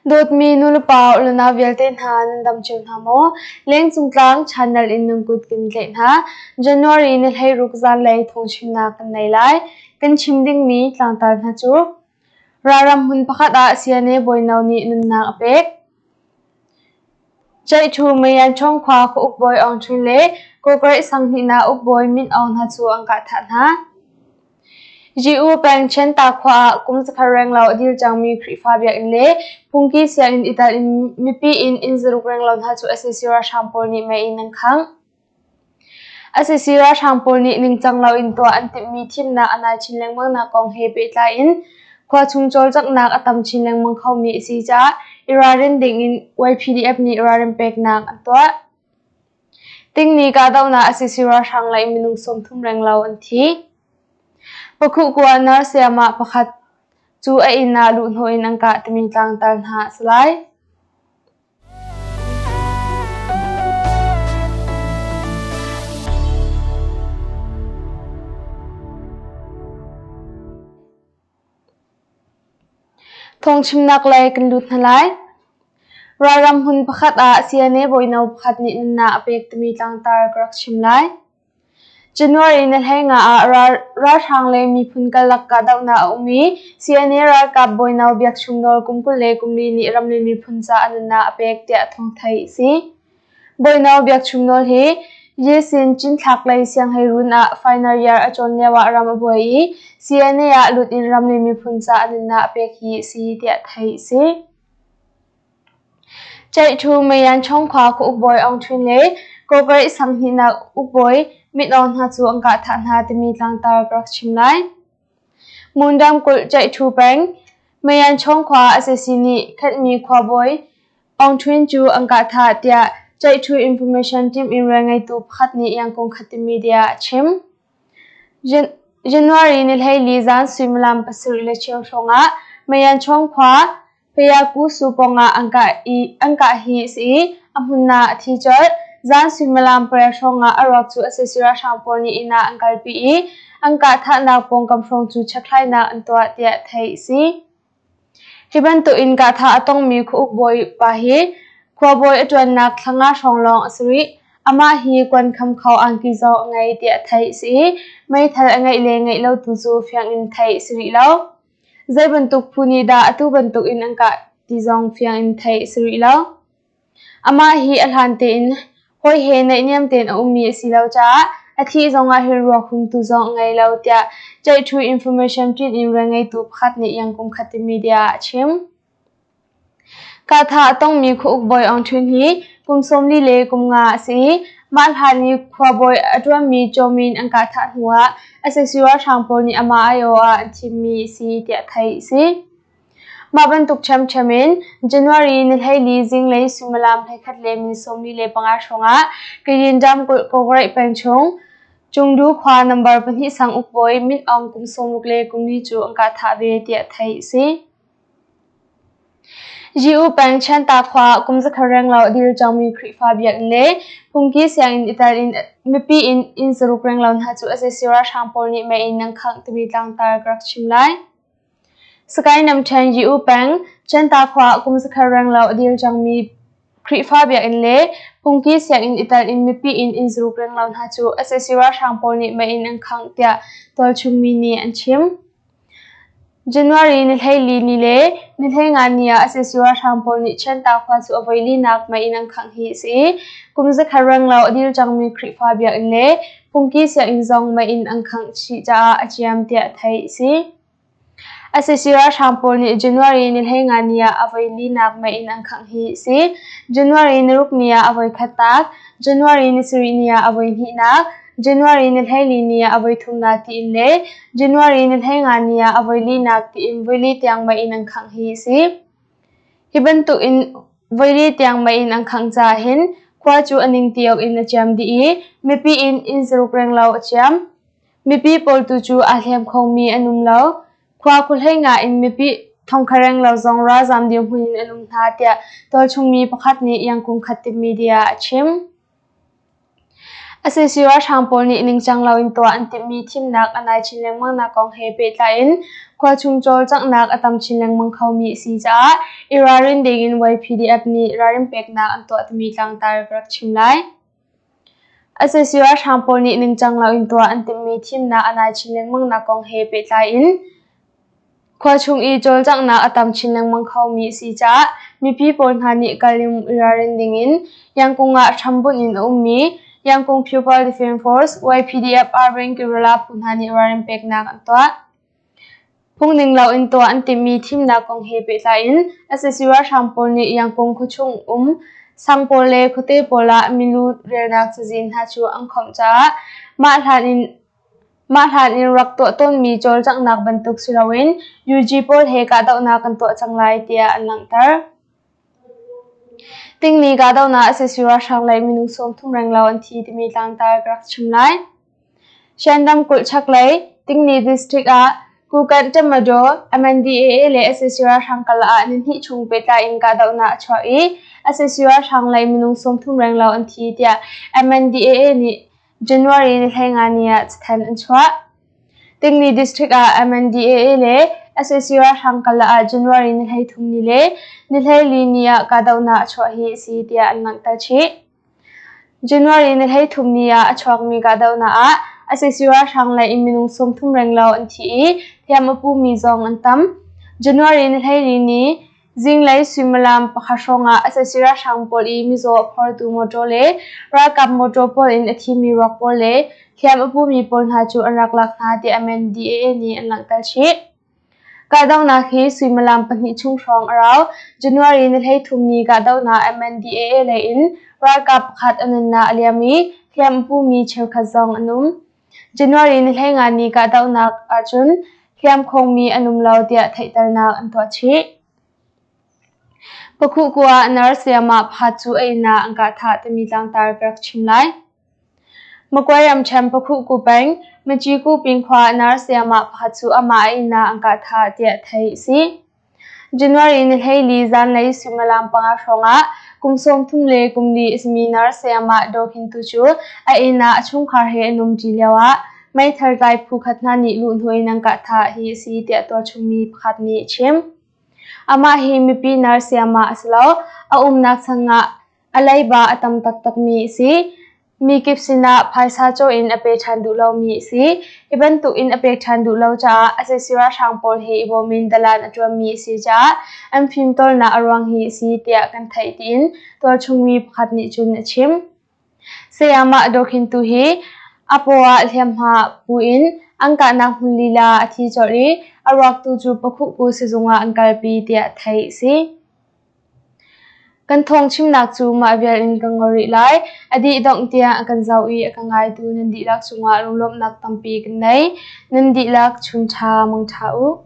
Dawtmi nulepa unau vialte hna nan dam cio hna maw? Lengcung tlang channel in nan kut kan tlaih hna. January ni 16 zanlei thawngchimnak kan nei lai. Kan chim dingmi tlangtar hna cu Ralram hmun pakhat ah CNA bawino nih nunnak a pek. Ceihṭhu Mayanchawng khua khuauk bawi Aung Htun le Kawkreih sanghnihnak ukbawi Min Aung hna cu an kah thah hna. Jiu peng Chenta khua ah kum zakhat renglo a dil cangmi Khrihfa biakinn le phungki sianginn i tel in mipi inn inn zaruk renglo hna cu sac ralhrang pawl nih mei in an khangh. Sac ralhrang pawl nih ningcang loin tuah an timhmi thimnak a nai chin lengmangnak kong he pehtlai in khuachung cawlcanghnak a tam chin lengmang khomi a si caah i ralrin dingin YPDF nih ralrin peknak an tuah. Tingni kahdohnak sac ralhrang lei minung 30 renglo an thi. Pakhuhkua nurse sayamah pakhat cu a inn ah luhhnawh in an kah timi tlangtar hna a si lai. Thawngchimnak lei kan lut hna lai. Ralram hmun pakhat ah CNA bawino pakhat nih nunnak a pek timi tlangtar ka rak chim lai. January ni 15 ah ralhrang le miphun karlak kahdohnak a um i CNA ralkap bawino Biak Chum Nawl kum 24 nih ram le miphun ca a nunnak a pek tiah thawng theih a si. Bawino Biak Chum Nawl hi Yesin cinthlak lei sianghleiruun ah final year a cawn lio ah ram a buai i CNA ah lut in ram le miphun ca a nunnak a pek hi a si tiah theih a si. Ceihṭhu Mayanchawng khua khuauk bawi Aung Htun le Kawkareih sanghnihnak ukbawi Mit Aung hna cu an kah thah hna timi tlangtar ka rak chim lai. Ngun ramkulh Ceihṭhu peng Mayanchawng khua sac nih khenhmi khuabawi Aung Htun cu an kah thah tiah Ceihṭhu Information Team in rianngeitu pakhat nih Yangon Khatte Media a chim. January ni 14 zan suimilam 7:15 hrawngah Mayanchawng khua Payakusu pawngah an kah hi a si i a hmun ah a thi colh. Zan suimilam pariat hrawngah a ruak cu sac ralhrang pawl nih inn ah an kalpi i an kah thahnak pawngkam hrawng cu chekhlainak an tuah tiah theih a si. Hi bantuk in kahthah a tongmi khuauk bawi pa hi khuabawi a ṭuannak thla nga hrawng lawng a si rih. Amah hi kuan kham kho angki zong a ngei tiah theih a si i meithal a ngeih le ngeih lo tu cu fiang in theih a si rih lo. Zei bantuk phu nih dah atu bantuk in an kah ti zong fiang in theih a si rih lo. Amah hi a hlan tein hawi he naihniam tein a ummi a si lo caah a thih zongah hin ruak humtu zong a ngei lo tiah Ceihṭhu Information Ṭin in rianngeitu pakhat nih Yangon Khatte Media ah a chim. Kahthah a tongmi khuauk bawi Aung Htun hi kum 43 a si i mah hlan i khuabawi a ṭuanmi Kyaw Min an kahthah hnuah sac ralhrang pawl nih amah aiawh ah an thimmi a si tiah theih a si. Mah bantuk ṭhiamṭhiam in January ni 14 zinglei suimilam 11 le min 45 hrawngah Kayin ramkulh Kawkreih peng chung Cungdu khua nambar pahnih sang ukbawi Min Aung kum 64 cu an kahthah ve tiah theih a si. Jiu peng Chanta khua ah kum zakhat renglo a dir cangmi Khrihfa biakinn le phungki sianginn i tel in mipi in inn zaruk renglo hna cu sac ralhrang pawl nih mei in an khangh timi tlangtar ka rak chim lai. Sakae namṭhen Jiu peng Chanta khua ah kum zakhat renglo a dir cangmi Khrihfa biakinn le phungki sianginn i tel in mipi in inn zaruk renglo hna cu sac ralhrang pawl nih mei in an khangh tiah tualchungmi nih an chim. January ni 14 ni le ni 15 ni ah sac ralhrang pawl nih Chanta khua cu a voi linak mei in an khangh hi a si i kum zakhat renglo a dil cangmi Khrihfa biakinn le phungki sianginn zong mei in an khangh chih caah a ciam tiah theih a si. Sac ralhrang pawl nih January ni 15 ni ah a voi linak mei in an khangh hi a si. January ni ruk ni ah a voi khatnak, January ni sarih ni ah a voi hnihnak, January ni 14 ni ah a voi thumnak tiin le January ni 15 ni ah a voi linak tiin voili tiang mei in an khangh hi a si. Hi bantuk in voili tiang mei in an khangh caah hin khua cu a ning ti awk in a ciam dih i mipi in inn zaruk renglo a ciam. Mipi pawl tu cu aa hlem khomi an um lo. Khua khuhlei nga in mipi thongkha renglo zong ralzam dirhmun in an um hna tiah tualchungmi pakhat nih Yangkung Khatte media ah a chim. Sac ralhrang pawl nih ningcang loin tuah an timhmi thimnak a nai chin lengmangnak kong he pehtlai in khualchung cawlcanghnak a tam chin lengmang khomi a si caah i ralrin dingin YPDF nih ralrin peknak an tuah timi tlangtar ka rak chim lai. Sac ralhrang pawl nih ningcang loin tuah an timhmi thimnak a nai chin lengmangnak kong he pehtlai in Khuachung i cawlcanghnak a tam chin lengmang khomi a si caah mipi pawl hna nih kal i ralrin dingin Yangkung ah hrambunh in a ummi Yangkung People Defence Force YPDF Urban Guerrilla phu hna nih ralrin peknak an tuah. Phungning loin tuah an timhmi thimnak kong he pehtlai in sac ralhrang pawl nih Yangkung khuachung um sang pawl le khuate pawl ah milu relnak cazin hna cu an khawmh caah mah hlan in Mah hlan in rak tuah tawnmi cawlcanghnak bantuk si loin UG pawl he kahdohnak kan tuah cang lai tiah an langhter. Tingni kahdohnak sac ralhrang lei minung 30 renglo an thi timi tlangtar ka rak chim lai. Shan ramkulh chaklei Tingni district ah Kukanh Tatmadaw, MNDAA le sac ralhrang kal ah nihnih chung pehtlai in kahdohnak a chuak i sac ralhrang lei minung 30 renglo an thi tiah MNDAA nih January ni 15 ni ah cathanh an chuah. Tingni District ah MNDAA le sac ralhrang kal ah January ni 33 ni le ni 14 ni ah kahdohnak a chuah hi a si tiah an langhter chih. January ni 33 ni ah a chuakmi kahdohnak ah sac ralhrang lei in minung 30 renglo an thi i hliam a pumi zong an tam. January ni 14 ni Zinglei suimilam pakhat hrawngah sac ralhrang pawl i mizaw a phortu mawṭaw le ralkap mawṭaw pawl in a thimi ruak pawl le hliam a pumi pawl hna cu an rak lak hna tiah MNDAA nih an langhter chih. Kahdohnak hi suimilam pahnih chung hrawng a rau. January ni 33 ni kahdohnak MNDAA lei in ralkap pakhat a nunnak a liam i hliam a pumi cheukhat zong an um. January ni 15 ni kahdohnak ahcun hliamkhawngmi an um lo tiah theihternak an tuah chih. Pakhuhkua ah nurse sayamah pakhat cu a inn ah an kah thah timi tlangtar ka rak chim lai. Magway ramṭhen Pakhuhku peng Maciku pingkhua nurse sayamah pakhat cu amah a inn ah an kah thah tiah theih a si. January ni 14 zanlei suimilam 5 hrawngah kum 34 a simi nurse sayamah Daw Khin Tu cu a inn ah a chungkhar he an umṭi lioah meithal tlai phu khat hna nih luhhnawh in an kah thah hi a si tiah tualchungmi pakhat nih a chim. Amah hi mipi nurse sayamah a si lo, a umnak changah a leiba a tam taktakmi a si. Mi kip sinah phaisa caw in a pe ṭhan duh lomi a si. Hi bantuk in a pek ṭhan duh lo caah sac ralhrang pawl he i bawm in dalan a ṭuanmi a si caah an fimtawlnak a ruang hi a si tiah kan theih tiin tualchungmi pakhat nih cun a chim. Sayamah Daw Khin Tu hi a paw ah hliamhma pu in an kahnak hmun lila a thi colh i a ruak tu cu Pakhuhku sizung ah an kalpi tiah theih a si. Kan thawngchimnak cu mah vial in ka ngol rih lai. A dih dongh tiang a kan zoh i a ka ngaitu nan dihlak cungah lunglawmhnak tampi kan nei. Nan dihlak chun ṭha mangṭha u.